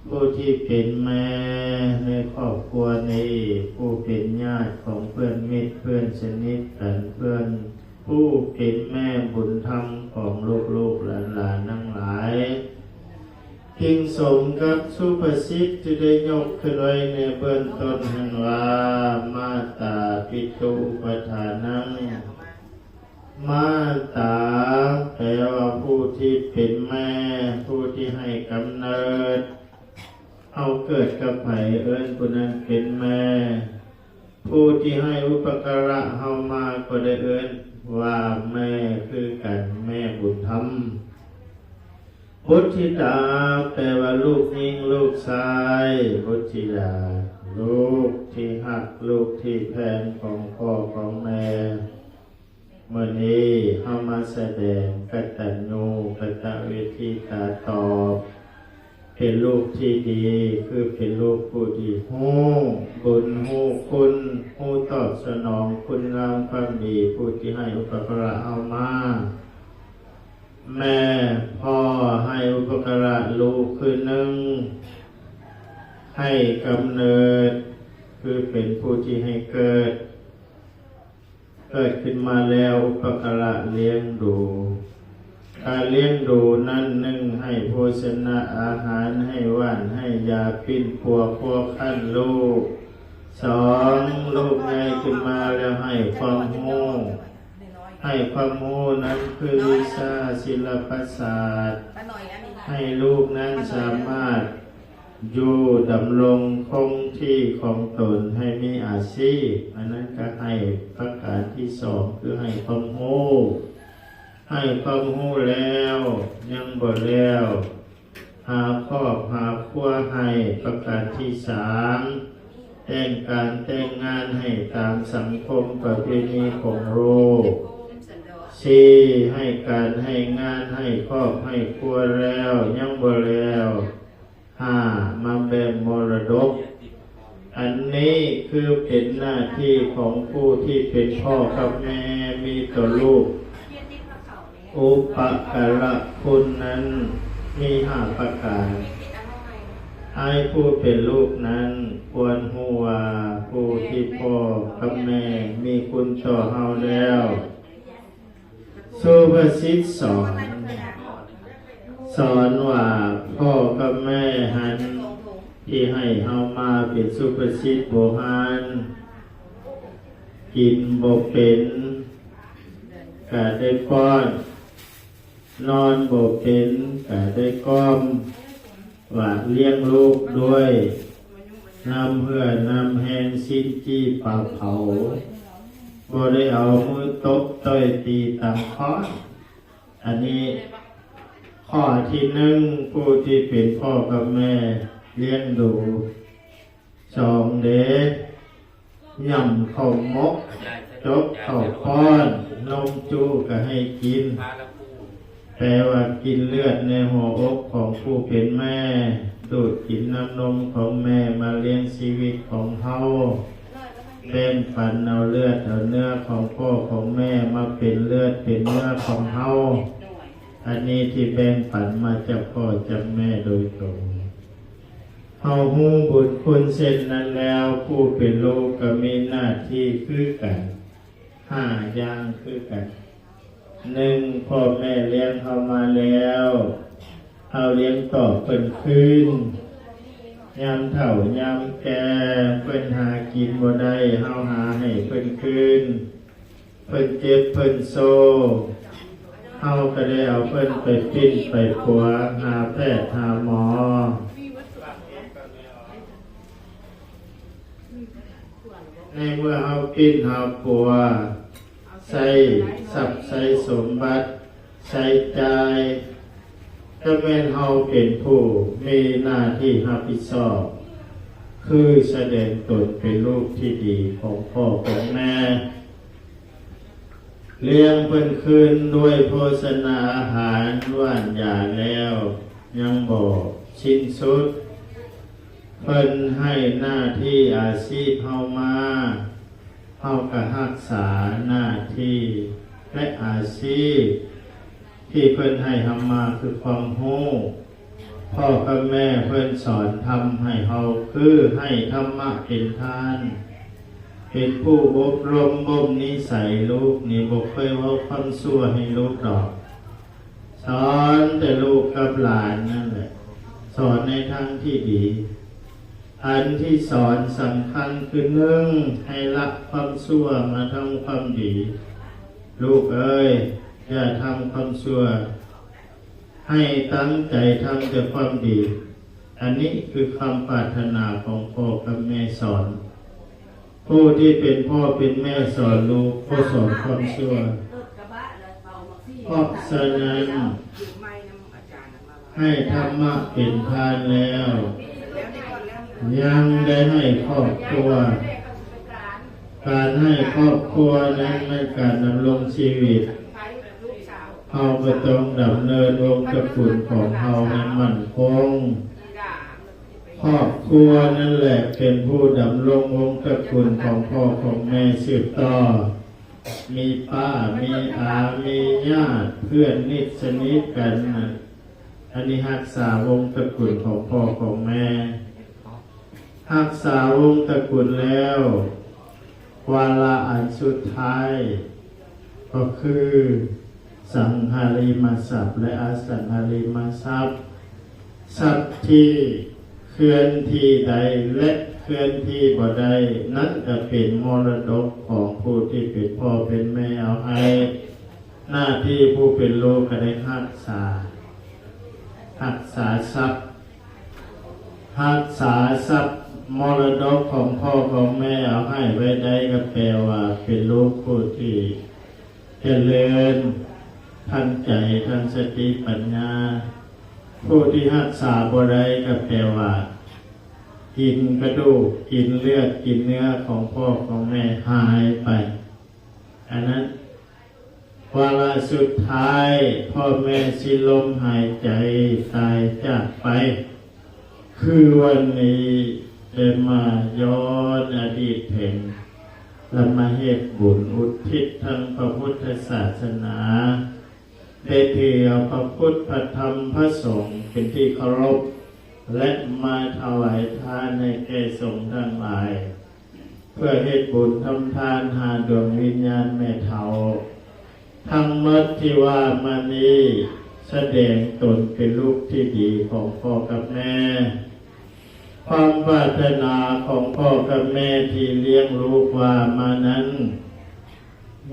ຜູ້ທີ່ເປັນແມ່ໃນຄອບຄົວນີ້, ຜູ້ເປັນຍາດຂອງເພື່ອນມິດເພື່ອນສະໜິດກັນ, ເພື່ອນ ຜູ້ເປັນແມ່ບຸນທຳຂອງລູກໆຫຼານໆທັງຫຼາຍ, ຈຶ່ງສົມກັບສຸພາສິດທີ່ໄດ້ຍົກຂຶ້ນໄວ້ໃນເບື້ອງຕົ້ນຫັ້ນວ່າ ມາຕາປິຕຸອຸປະຖານັງ. ມາຕາ ແປວ່າຜູ້ທີ່ເປັນແມ່, ຜູ້ທີ່ໃຫ້ກຳເນີດ. ເຮົາເກີດກັບໃຜ ເອີ້ນຜູ້ນັ້ນເປັນແມ່. ຜູ້ທີ່ໃຫ້ອຸປະກາລະເຮົາມາກໍໄດ້ເອີ້ນວ່າແມ່ຄືກັນ, ແມ່ບຸນທຳ. ບຸດທິດາ ແປວ່າລູກຍິງລູກຊາຍ, ບຸດທິດາ ລູກທີ່ຮັກ, ລູກທີ່ແພງຂອງພໍ່ຂອງແມ່. ມື້ນີ້ເຮົາມາສະແດງກະຕັນຍູກະຕະເວທີຕາຕອບ ເປັນລູກທີ່ດີ ຄືເປັນລູກຜູ້ທີ່ຮູ້ບຸນຮູ້ຄຸນ, ຮູ້ຕອບສະໜອງຄຸນງາມຄວາມດີ ຜູ້ທີ່ໃຫ້ອຸປະກາລະເຮົາມາ. ແມ່ ພໍ່ໃຫ້ອຸປະກາລະລູກຄືໜຶ່ງ ໃຫ້ກຳເນີດ ຄືເປັນຜູ້ທີ່ໃຫ້ເກີດ. ເກີດຂຶ້ນມາແລ້ວ ອຸປະກາລະລ້ຽງດູ. ການລ້ຽງດູນັ້ນ ໜຶ່ງ ໃຫ້ໂພຊະນະອາຫານ, ໃຫ້ຫວ່ານ, ໃຫ້ຢາ, ປິ່ນປົວຄົວຄັນລູກ. ສອງ ລູກໃຫຍ່ຂຶ້ນມາແລ້ວ ໃຫ້ຄວາມຮູ້. ໃຫ້ຄວາມຮູ້ນັ້ນຄືວິຊາສິລະປະສາດ, ໃຫ້ລູກນັ້ນສາມາດ ຢູ່ດຳລົງຄົງທີ່ຂອງຕົນໃຫ້ມີອາຊີບ, ອັນນັ້ນກໍໃຫ້ປະການທີສອງ ຄືໃຫ້ຄວາມຮູ້. ໃຫ້ຄວາມຮູ້ແລ້ວຍັງບໍ່ແລ້ວ, ຫາຄອບຫາຄົວໃຫ້, ປະການທີສາມ ແຕ່ງການແຕ່ງງານໃຫ້ຕາມສັງຄົມປະເພນີຂອງໂລກ. ສີ່ ໃຫ້ການໃຫ້ງານໃຫ້ຄອບໃຫ້ຄົວແລ້ວຍັງບໍ່ແລ້ວ, ຫ້າ ມາແບ່ງມໍລະດົກ. ອັນນີ້ຄືເປັນໜ້າທີ່ຂອງຜູ້ທີ່ເປັນພໍ່ກັບແມ່ມີຕໍ່ລູກ. ອຸປະກາລະຄຸນນັ້ນມີຫ້າປະການ. ອ້າຍຜູ້ເປັນລູກນັ້ນຄວນຮູ້ວ່າຜູ້ທີ່ພໍ່ກັບແມ່ມີຄຸນຕໍ່ເຮົາແລ້ວ. ສຸພາສິດສອນ, ສອນວ່າພໍ່ກັບແມ່ຫັ້ນທີ່ໃຫ້ເຮົາມາເປັນສຸພາສິດໂບຮານ, ກິນບໍ່ເປັນກະໄດ້ປ້ອນ, ນອນບໍ່ເປັນກະໄດ້ກ່ອມ. ວ່າລ້ຽງລູກດ້ວຍນ້ຳເຫື່ອນ້ຳແຮງ ຊີ້ນຈີ່ປາເຜົາ, ບໍ່ໄດ້ເອົາມືຕົບຕ່ອຍຕີຕາມຄ້ອນ. ອັນນີ້ຂໍ້ທີໜຶ່ງ ຜູ້ທີ່ເປັນພໍ່ກັບແມ່ລ້ຽງດູ. ສອງເດ້ ຫຍ້ຳເຂົ້າໝົກ, ຈົກເຂົ້າປ້ອນ, ນົມຈູກະໃຫ້ກິນ, ແປວ່າກິນເລືອດໃນຫົວອົກຂອງຜູ້ເປັນແມ່, ດູດກິນນ້ຳນົມຂອງແມ່ມາລ້ຽງຊີວິດຂອງເຮົາ, ແບ່ງປັນເອົາເລືອດເອົາເນື້ອຂອງພໍ່ຂອງແມ່ມາເປັນເລືອດເປັນເນື້ອຂອງເຮົາ. ອັນນີ້ທີ່ແບ່ງປັນມາຈາກພໍ່ຈາກແມ່ໂດຍຕົງ. ເຮົາຮູ້ບຸນຄຸນເຊັ່ນນັ້ນແລ້ວ, ຜູ້ເປັນລູກກໍມີໜ້າທີ່ຄືກັນ ຫ້າຢ່າງຄືກັນ. ໜຶ່ງ ພໍ່ແມ່ລ້ຽງເຮົາມາແລ້ວ, ເຮົາລ້ຽງຕອບເພິ່ນຄືນ. ຍາມເຖົ້າຍາມແກ່ ເພິ່ນຫາກິນບໍ່ໄດ້, ເຮົາຫາໃຫ້ເພິ່ນຄືນ. ເພິ່ນເຈັບເພິ່ນໂຊ, ເຮົາກໍໄດ້ເອົາເພິ່ນໄປປິ່ນໄປປົວ, ຫາແພດຫາໝໍ. ໃນເມື່ອເຮົາປິ່ນເຮົາປົວ, ໃຊ້ຊັບໃຊ້ສົມບັດ, ໃຊ້ຈ່າຍ, ກໍແມ່ນເຮົາເປັນຜູ້ມີໜ້າທີ່ຮັບຜິດຊອບ, ຄືສະແດງຕົນເປັນລູກທີ່ດີຂອງພໍ່ຂອງແມ່. ລ້ຽງເພິ່ນຄືນດ້ວຍໂພຊະນາອາຫານ, ຫວ່ານຢາແລ້ວຍັງບໍ່ສິ້ນສຸດ. ເພິ່ນໃຫ້ໜ້າທີ່ອາຊີບເຮົາມາ, ເຮົາກໍຮັກສາໜ້າທີ່ ແລະ ອາຊີບທີ່ເພິ່ນໃຫ້ເຮົາມາ, ຄືຄວາມຮູ້. ພໍ່ກັບແມ່ເພິ່ນສອນທຳໃຫ້ເຮົາ ຄືໃຫ້ທຳມະເປັນທານ ເປັນຜູ້ອົບຮົມບົ່ມນິໄສລູກນີ້ ບໍ່ເຄີຍເວົ້າຄວາມຊົ່ວໃຫ້ລູກດອກ. ສອນແຕ່ລູກກັບຫຼານນັ້ນແຫຼະ ສອນໃນທາງທີ່ດີ. ອັນທີ່ສອນສຳຄັນຄື ໜຶ່ງ ໃຫ້ລະຄວາມຊົ່ວມາທຳຄວາມດີ. ລູກເອີຍ, ຢ່າທຳຄວາມຊົ່ວ, ໃຫ້ຕັ້ງໃຈທຳແຕ່ຄວາມດີ. ອັນນີ້ຄືຄຳປາດຖະໜາຂອງພໍ່ກັບແມ່ສອນ. ຜູ້ທີ່ເປັນພໍ່ເປັນແມ່ສອນລູກ ບໍ່ສອນຄວາມຊົ່ວ. ເພາະສະນັ້ນ ໃຫ້ທຳມະເປັນທານແລ້ວ ຍັງໄດ້ໃຫ້ຄອບຄົວ. ການໃຫ້ຄອບຄົວນັ້ນແມ່ນການດຳລົງຊີວິດ. ເຮົາກໍຕ້ອງດຳເນີນວົງຕະກຸນຂອງເຮົາໃຫ້ໝັ້ນຄົງ. ຄອບຄົວນັ້ນແຫຼະເປັນຜູ້ດຳລົງວົງຕະກຸນຂອງພໍ່ຂອງແມ່ສືບຕໍ່. ມີປ້າ ມີອາ ມີຍາດເພື່ອນມິດສະໜິດກັນນະ. ອັນນີ້ຮັກສາວົງຕະກຸນຂອງພໍ່ຂອງແມ່. ຮັກສາວົງຕະກຸນແລ້ວ ວາລະອັນສຸດທ້າຍກໍຄື ສັງຫາລິມະຊັບ ແລະ ອະສັງຫາລິມະຊັບ. ຊັບທີ່ເຄື່ອນທີ່ໄດ້ ແລະ ເຄື່ອນທີ່ບໍ່ໄດ້ ນັ້ນກໍເປັນມໍລະດົກຂອງຜູ້ທີ່ເປັນພໍ່ເປັນແມ່ເອົາໃຫ້. ໜ້າທີ່ຜູ້ເປັນລູກກໍໄດ້ຮັກສາ, ຮັກສາຊັບ, ຮັກສາຊັບມໍລະດົກຂອງພໍ່ຂອງແມ່ເອົາໃຫ້ໄວ້ໄດ້ ກໍແປວ່າເປັນລູກຜູ້ທີ່ຈະເລີນທາງໃຈ, ທາງສະຕິປັນຍາ. ຜູ້ທີ່ຮັກສາບໍ່ໄດ້ ກໍແປວ່າກິນກະດູກ, ກິນເລືອດ, ກິນເນື້ອຂອງພໍ່ຂອງແມ່ຫາຍໄປ. ອັນນັ້ນ ວາລະສຸດທ້າຍ ພໍ່ແມ່ສິ້ນລົມຫາຍໃຈຕາຍຈາກໄປ. ຄືວັນນີ້ໄດ້ມາຍ້ອນອະດີດເຖິງ ແລະ ມາເຮັດບຸນອຸທິດທາງພະພຸດທະສາສະໜາ, ໄດ້ຖືເອົາພະພຸດ ພະທຳ ພະສົງເປັນທີ່ເຄົາລົບ ແລະ ມາຖວາຍທານໃຫ້ແກ່ສົງທັງຫຼາຍ. ເພື່ອເຮັດບຸນທຳທານຫາດວງວິນຍານແມ່ເຖົ້າ. ທັງໝົດທີ່ວ່າມານີ້ສະແດງຕົນເປັນລູກທີ່ດີຂອງພໍ່ກັບແມ່. ຄວາມປາດຖະໜາຂອງພໍ່ກັບແມ່ທີ່ລ້ຽງລູກວ່າມານັ້ນ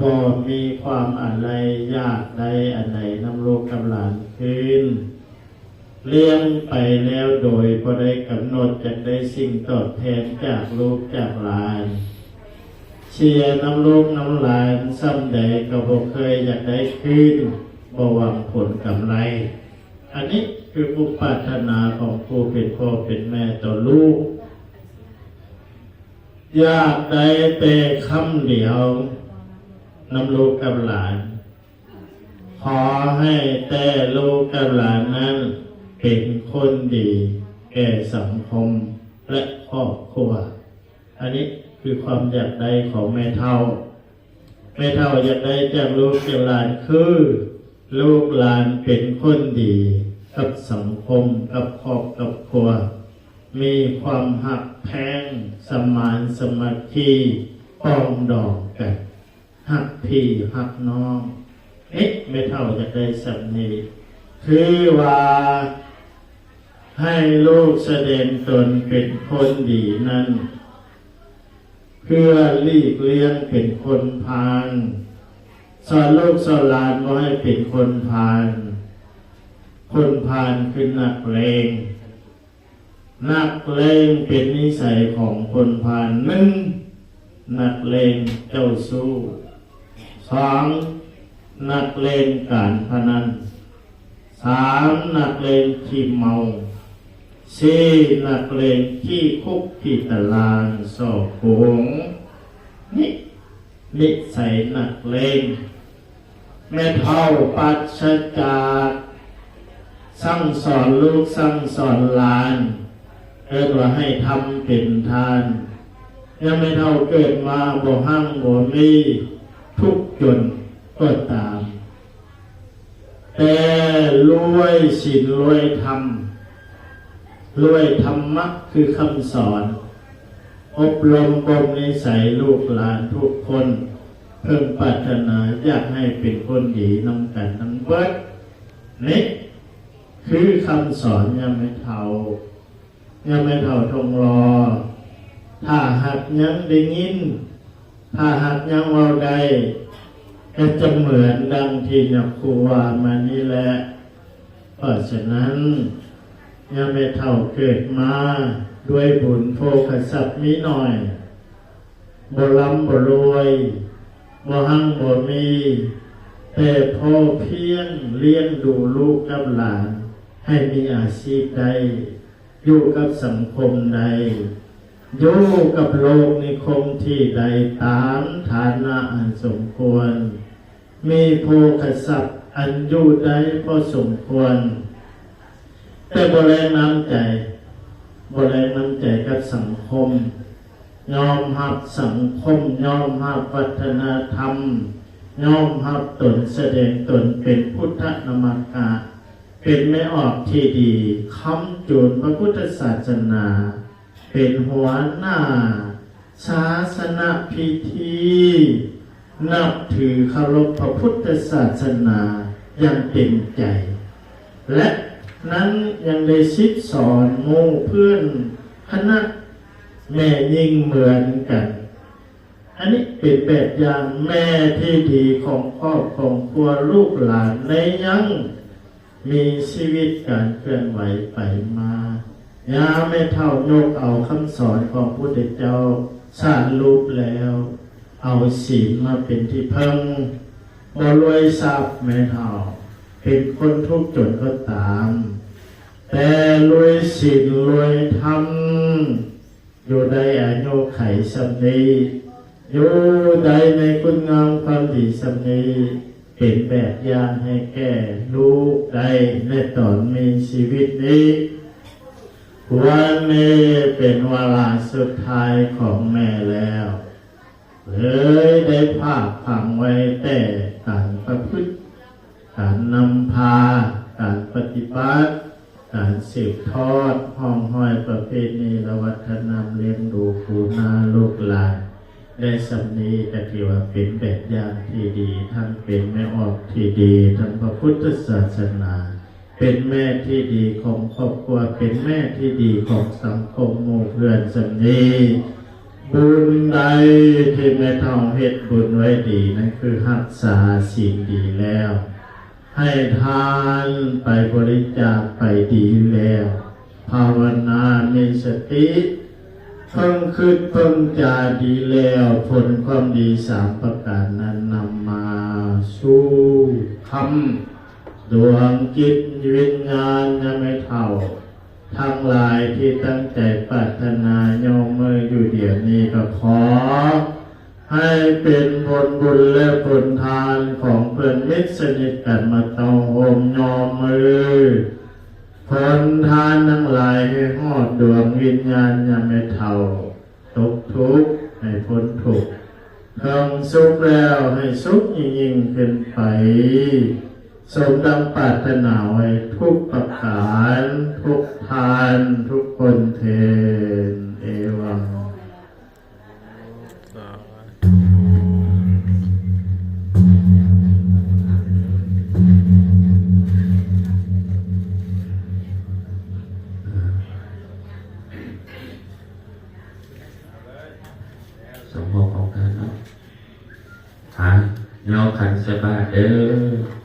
ບໍ່ມີຄວາມອາໄລຢາກໄດ້ອັນໃດນຳລູກກັບຫຼານຄືນ. ລ້ຽງໄປແລ້ວໂດຍບໍ່ໄດ້ກຳນົດຢາກໄດ້ສິ່ງຕອບແທນຈາກລູກຈາກຫຼານ. ເສຍນຳລູກນຳຫຼານສ່ຳໃດກໍບໍ່ເຄີຍຢາກໄດ້ຄືນ, ບໍ່ຫວັງຜົນກຳໄລ. ອັນນີ້ຄືບຸນປາດຖະໜາຂອງຜູ້ເປັນພໍ່ເປັນແມ່ຕໍ່ລູກ. ຢາກໄດ້ແຕ່ຄຳດຽວນຳລູກກັບຫຼານ. ຂໍໃຫ້ແຕ່ລູກກັບຫຼານນັ້ນເປັນຄົນດີແກ່ສັງຄົມ ແລະ ຄອບຄົວ. ອັນນີ້ຄືຄວາມຢາກໄດ້ຂອງແມ່ເຖົ້າ. ແມ່ເຖົ້າຢາກໄດ້ຈາກລູກຈາກຫຼານຄື ລູກຫຼານເປັນຄົນດີກັບສັງຄົມ, ກັບຄອບກັບຄົວ, ມີຄວາມຮັກແພງ, ສະໝານສາມັກຄີ, ປອງດອງກັນ. ຮັກພີ່ຮັກນ້ອງ. ເອະ ແມ່ເຖົ້າຢາກໄດ້ສ່ຳນີ້ ຄືວ່າໃຫ້ລູກສະແດງຕົນເປັນຄົນດີນັ້ນ ເພື່ອຫຼີກລ່ຽງເປັນຄົນພານ. ສອນລູກສອນຫຼານບໍ່ໃຫ້ເປັນຄົນພານ. ຄົນພານຄືນັກເລງ. ນັກເລງເປັນນິໄສຂອງຄົນພານ. ໜຶ່ງ ນັກເລງເຈົ້າຊູ້. ສອງ ນັກເລງການພະນັນ. ສາມ ນັກເລງຂີ້ເມົາ. ສີ່ ນັກເລງຂີ້ຄຸກຂີ້ຕາລາງສໍ້ໂກງ. ນີ້ ນິໄສນັກເລງ. ແມ່ເຖົ້າປັດສະຈາກສັ່ງສອນລູກສັ່ງສອນຫຼານ ເອີ້ນວ່າໃຫ້ທຳເປັນທານ. ຍາມແມ່ເຖົ້າເກີດມາບໍ່ຮັ່ງບໍ່ມີ, ທຸກຈົນກໍຕາມ, ແຕ່ລວຍສິນລວຍທຳ, ດ້ວຍທຳມະຄືຄຳສອນ ອົບຮົມບົ່ມນິໄສລູກຫຼານທຸກຄົນ ເພິ່ງປາດຖະໜາຢາກໃຫ້ເປັນຄົນດີນຳກັນທັງເບິດ. ນີ້ຄືຄຳສອນຍາມແມ່ເຖົ້າ ຍາມແມ່ເຖົ້າທົງລໍ. ຖ້າຫາກຍັງໄດ້ຍິນ ຖ້າຫາກຍັງເວົ້າໄດ້ ກໍຈະເໝືອນດັ່ງທີ່ຍາຄູວ່າມານີ້ແຫຼະ. ເພາະສະນັ້ນ ຍາມແມ່ເຖົ້າເກີດມາດ້ວຍບຸນໂພຄະຊັບມີໜ້ອຍ ບໍ່ລ່ຳບໍ່ລວຍ ບໍ່ຮັ່ງບໍ່ມີ ແຕ່ພໍພຽງລ້ຽງດູລູກກັບຫຼານໃຫ້ມີອາຊີບໄດ້ ຢູ່ກັບສັງຄົມໃດ ຢູ່ກັບໂລກນິຄົມທີ່ໃດ ຕາມຖານະອັນສົມຄວນ ມີໂພຄະຊັບອັນຢູ່ໄດ້ພໍສົມຄວນ ແຕ່ບໍ່ແລງນ້ຳໃຈ ບໍ່ແລງນ້ຳໃຈກັບສັງຄົມ ຍອມຮັບສັງຄົມ ຍອມຮັບວັດທະນະທຳ ຍອມຮັບຕົນ ສະແດງຕົນເປັນພຸດທະນຳມະກະ ເປັນແມ່ອອກທີ່ດີ ຄ້ຳຈູນພະພຸດທະສາສະໜາ ເປັນຫົວໜ້າສາສະນະພິທີ ນັບຖືເຄົາລົບພະພຸດທະສາສະໜາຢ່າງເຕັມໃຈ ແລະ ນັ້ນຍັງໄດ້ສິດສອນໝູ່ເພື່ອນຄະນະແມ່ຍິງເໝືອນກັນ. ອັນນີ້ເປັນແບບຢ່າງແມ່ທີ່ດີຂອງຄອບຂອງຄົວລູກຫຼານໃນຍັງມີຊີວິດການເຄື່ອນໄຫວໄປມາ. ຍາມແມ່ເຖົ້າຍົກເອົາຄຳສອນຂອງພຸດທະເຈົ້າສະຫຼຸບແລ້ວ ເອົາສິນມາເປັນທີ່ເພິ່ງ ບໍ່ລວຍຊັບແມ່ເຖົ້າ ເປັນຄົນທຸກຈົນກໍຕາມ ແຕ່ລວຍສິນລວຍທຳ ຢູ່ໄດ້ອາຍຸໄຂສ່ຳນີ້ ຢູ່ໄດ້ໃນຄຸນງາມຄວາມດີສ່ຳນີ້ ເປັນແບບຢ່າງໃຫ້ແກ່ລູກໄດ້ໃນຕອນມີຊີວິດນີ້. ວັນນີ້ເປັນວາລະສຸດທ້າຍຂອງແມ່ແລ້ວ ເລີຍໄດ້ຝາກຝັງໄວ້ແຕ່ການປະພຶດ ການນຳພາ ການປະຕິບັດ ການສືບທອດຮ່ອງຮອຍປະເພນີ ແລະ ວັດທະນະທຳ ລ້ຽງດູປູນາລູກຫຼານໄດ້ສ່ຳນີ້ ກໍຖືວ່າເປັນແບບຢ່າງທີ່ດີ ທັງເປັນແມ່ອອກທີ່ດີທາງພະພຸດທະສາສະໜາ ເປັນແມ່ທີ່ດີຂອງຄອບຄົວ ເປັນແມ່ທີ່ດີຂອງສັງຄົມໝູ່ເພື່ອນສ່ຳນີ້. ບຸນໃດທີ່ແມ່ເຖົ້າເຮັດບຸນໄວ້ດີ ນັ້ນຄືຮັກສາສິນດີແລ້ວ ໃຫ້ທານໄປ ບໍລິຈາກໄປດີແລ້ວ ພາວະນາມີສະຕິ ເພິ່ງຄິດເພິ່ງຈາດີແລ້ວ ຜົນຄວາມດີສາມປະການນັ້ນນຳມາສູ່ຄຳ ດວງຈິດວິນຍານຍາແມ່ເຖົ້າທັງຫຼາຍທີ່ຕັ້ງໃຈປາດຖະໜາ ຍົກມືຢູ່ດຽວນີ້ ກໍຂໍໃຫ້ເປັນຜົນບຸນ ແລະ ຜົນທານຂອງເພື່ອນມິດສະໜິດກັນມາເຕົ້າໂຮມ ຍົກມື ຜົນທານທັງຫຼາຍໃຫ້ຮອດດວງວິນຍານຍາແມ່ເຖົ້າ ຕົກທຸກໃຫ້ພົ້ນທຸກ ເຖິງສຸກແລ້ວໃຫ້ສຸກຍິ່ງໆຂຶ້ນໄປ ສົມດັ່ງປາດຖະໜາໄວ້ທຸກປະການ ທຸກທ່ານທຸກຄົນເທີ້ນ. ເອວັງ. ສົມໂພດຂອງທ່ານເນາະ ຫາ ຍໍຂັນໃສ່ບາດເດີ້.